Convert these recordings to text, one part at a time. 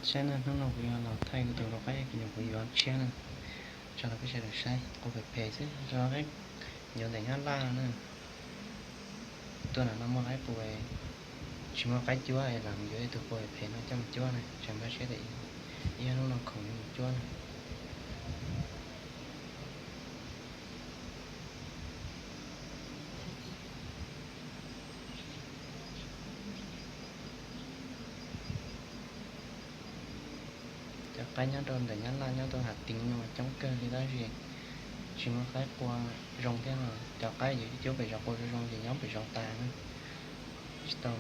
Saib na, hnub no kuv yuav los thaij kuv tus lau qaib kuv nyuam qhuav yuav tshiab na, tso rau peb sawv daws saib. Quas phem phem xwb, rau qaib yuav ntawm Nyab Laj no na. Tuaj nram no muaj qaib puas, tsis muaj qaib cuab es lam yuav ib tug quas phem phem no coj mus cuab na, tsam npaj siab tias ib ob hnub no khoom yuav mus cuab na. Cov qaib nyob rau ntawm Nyab Laj nyob rau Ham Teev no mas coob kawg li tab sis tsis muaj qaib qua zoo thiab no. Cov qaib yuav cuab pem zos qua zoo zoo ces nyob pem zos tas na. Tsis tau,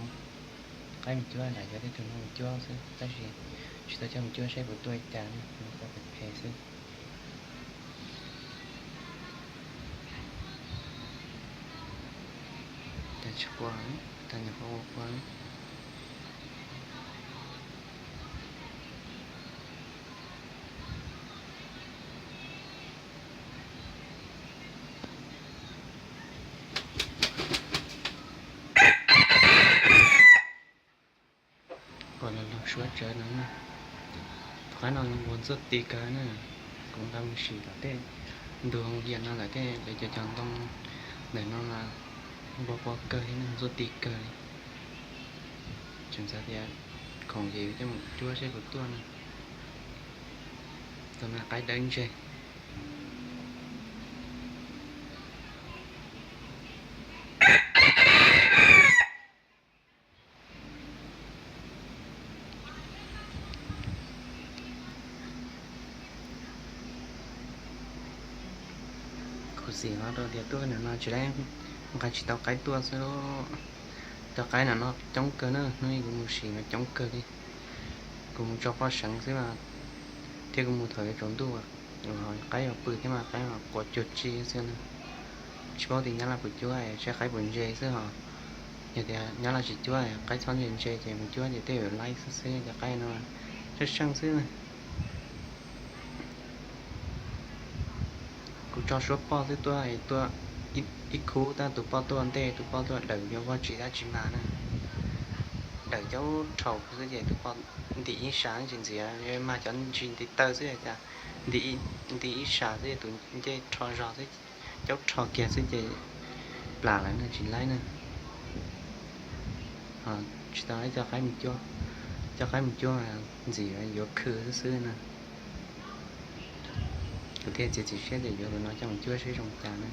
qaib mus cuab lam yuav tej tug no mus cuab xwb tab sis tsis tau coj mus cuab saib puas tuaj li cas na, quas phem phem xwb. Cas tsis qua, cas nyuam qhuav ua qua. Kom los los suav tsawv no na. Tus qaib no zoo nkaus ntxuaj ti kawg na. Kuv nqa mus sim tom tej ntug hoo yam no lawm tej lawv cov cov ntoo ntawm no mas npau qua kawg li na, ntxuaj ti kawg li. Tseem xav tias khoom ces yuav coj mus cuab seb puas tuaj na. Tus no qaib dawb ntseg. Khuv xim ho rau tias tuaj ntawm no tsis, nqa tsis tau qaib tuaj xwb. Cov qaib ntawm no coob kawg na, hnub ib kuv mus sim mas coob kawg li. Kuv mus tso poj seev xwb mas, thiab kuv mus thaum yuav tsaus ntuj, qaib yuav pw thiab mas qaib mas quas cuag tsi xwb na. Tsis paub tias Nyab Laj puas cuab, saib qaib puas ntse xwb hos. Yog tias Nyab Laj tsis cuab, qaib txhob ntse ntse ces mus cuab ces tej yuav laib xwb xwb, cov qaib no tseej seej xwb. Kuv tso suab poj xwb tuaj, tuaj ib khub tab tus poj tuaj ntej, tus poj tuaj dawm yuav voj tsis tab tsis mag na. Dawm caub rhau xwb ces tus poj ntim ib sab tsis ntxiv, mag cov ntsis nti taw xwb cas nti ib sab xwb tus ncej rho zog xwb, caub rho kiag xwb ces plam lawm na tsis laib na. Tsis tau ib co qaib mus cuab, cov qaib mus cuab ntxim yuav khw xwb xwb na. Kuv thiaj txiav txim siab tias yuav tus no coj mus cuab seb zoo cas na.